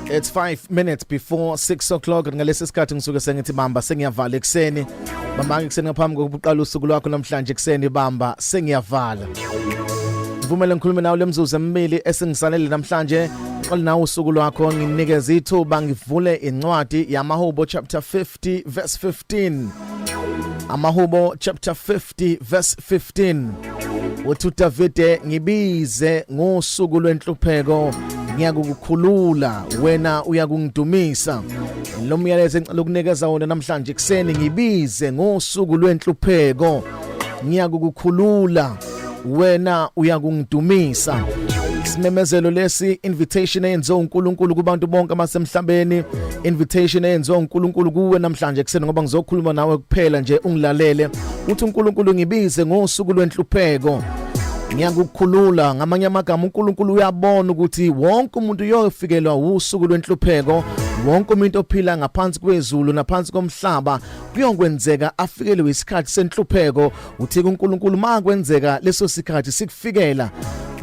It's 5 minutes before 6 o'clock. Ngalesi sikhathi ngisuke sengithi bamba sengiyavala ekuseni. Bamba ekuseni ngaphambi kokuqala usuku lwakho namhlanje ekuseni, bamba sengiyavala. Ngivumele ngikhulume nawe lemzuzu emibili esingisalele namhlanje. Qala nawe usuku lwakho, nginikeze ithuba ngivule incwadi yamaHubo chapter 50 verse 15. AmaHubo chapter 50 verse 15. Uthi uDavide, ngibize ngosuku lwenhlupheko, ngiyakukukhulula, wena uyakungidumisa. Lo myalezo engicela ukunikeza wona namhlanje kuseni: ngibize ngosuku lwenhlupheko, ngiyakukukhulula, wena uyakungidumisa. Isimemezelo lesi, invitation eyenziwe uNkulunkulu kubantu bonke abasemhlabeni, invitation eyenziwe uNkulunkulu kuwe namhlanje kuseni, ngoba ngizokhuluma nawe kuphela nje ungilalele. Uthi uNkulunkulu, ngibize ngosuku lwenhlupheko, ngiyakukhulula. Ngamanye amagama, uNkulunkulu uyabona ukuthi wonke umuntu uyofikelwa usuku lwenhlupheko. Wonke umuntu ophila ngaphansi kwezulu naphansi komhlaba kuyokwenzeka afikelwe isikhathi senhlupheko. Uthi kuNkulunkulu, makwenzeka leso sikhathi sikufikela,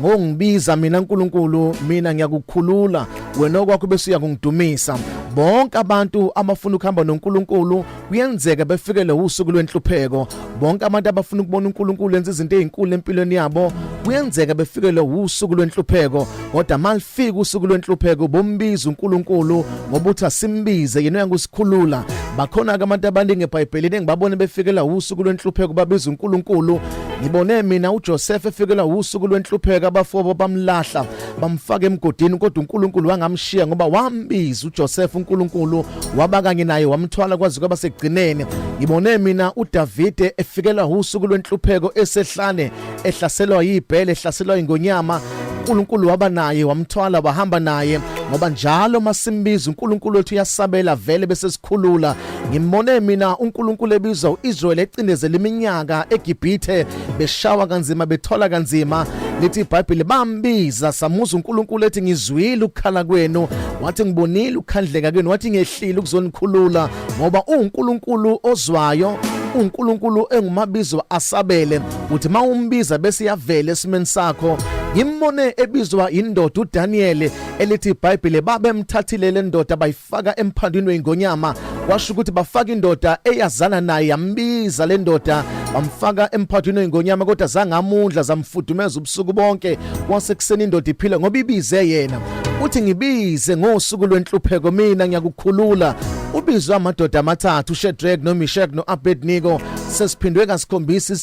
ngongibiza mina uNkulunkulu, mina ngiyakukhulula, wena okwakho bese uyakungidumisa. Bonke abantu abafuna ukuhamba noNkulunkulu kuyenzeka befikele usuku lwenhlupheko. Bonke abantu abafuna ukubona uNkulunkulu enza izinto ezinkulu empilweni yabo kuyenzeka befikele usuku lwenhlupheko. Kodwa malifika usuku lwenhlupheko, bombiza uNkulunkulu, ngoba uthi asimbize, yena uyangusikhulula. Bakhona ke abantu abaningi eBhayibhelini engibabone befikela usuku lwenhlupheko babiza uNkulunkulu. Ngibone mina uJoseph efikela usuku lwenhlupheko, abafobo bamlahla, bamfaka emgodini, kodwa uNkulunkulu wangamshiya ngoba wambiza uJoseph. uNkulunkulu waba kanye naye, wamthwala kwaze kwaba sekugcineni. Ngibone mina uDavide efikela usuku lwenhlupheko esehlane, ehlaselwa yibhele, ehlaselwa ingonyama. uNkulunkulu waba naye, wamthwala, wahamba naye, ngoba njalo masimbiza uNkulunkulu wethu uyasabela vele bese sikhulula. Ngimbone mina uNkulunkulu ebizwa uIsrael ecindezela iminyaka eGibhithe, beshawa kanzima, bethola kanzima. Lithi iBhayibheli bambiza, samuza uNkulunkulu ethi, ngizwile ukukhala kwenu. Wathi, ngibonile ukukhandleka kwenu. Wathi, ngehlile ukuzonikhulula, ngoba uNkulunkulu ozwayo, uNkulunkulu engumabizo asabele. Uthi mawumbiza bese yavela esimeni sakho. Ngimbone ebizwa indoda uDaniel, elithi iBhayibheli babemthathile le ndoda bayifaka emphandwini weingonyama. Kwasho ukuthi bafaka indoda eyazana naye, yambiza le ndoda, bamfaka emphandwini weingonyama, kodwa zangamundla, zamfudumeza ubusuku bonke. Kwasekuseni indoda iphila ngoba ibize yena. Uthi, ngibize ngosuku lwenhlupheko, mina ngiyakukhulula. Ubizwa amadoda amathathu, uShadrach noMeshach noAbednego. Sesiphindwe kasikhombisa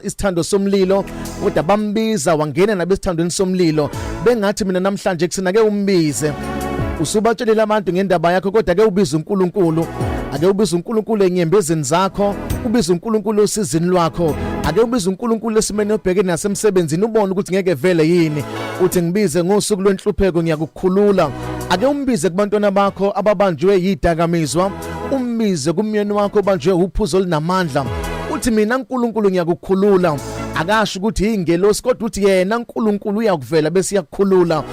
isithando somlilo, kodwa bambiza, wangena nabesithandweni somlilo. Bengathi mina namhlanje kusina ke umbize. Usubatshelile abantu ngendaba yakho, kodwa ke ubiza uNkulunkulu. Ake ubize uNkulunkulu enyembezini zakho, ubize uNkulunkulu osizini lwakho. Ake ubize uNkulunkulu esimeni obhekene nasemsebenzini, ubone ukuthi ngeke vele yini. Uthi, ngibize ngosuku lwenhlupheko, ngiyakukhulula. Ake umbize kubantwana bakho ababanjwe yidakamizwa, umbize kumyeni wakho obanjwe uphuzo olunamandla. Uthi, mina uNkulunkulu ngiyakukhulula. Akasho ukuthi ingelosi, kodwa uthi yena uNkulunkulu uyakuvela bese iyakukhulula.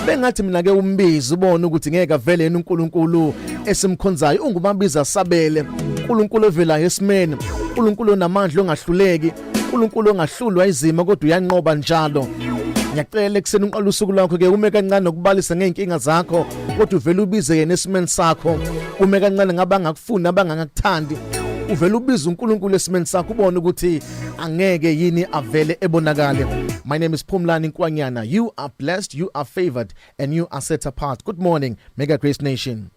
Bengathi mina ke umbize, ubone ukuthi ngeke avele yena uNkulunkulu esimkhonzayo. Ungumabiza sabele, uNkulunkulu ovelayo esimeni, uNkulunkulu onamandla ongahluleki, uNkulunkulu ongahlulwa izimo kodwa uyanqoba njalo. Ngiyacela ekuseni uqala usuku lwakho ke ume kancane nokubalisa ngeenkinga zakho, kodwa uvele ubize yena esimeni sakho. Ume kancane ngabangakufuni, abangangakuthandi, uvele ubize uNkulunkulu esimeni sakho, ubone ukuthi angeke yini avele ebonakale. My name is Phumlani Nkwanyana. You are blessed, you are favored and you are set apart. Good morning, Mega Grace Nation.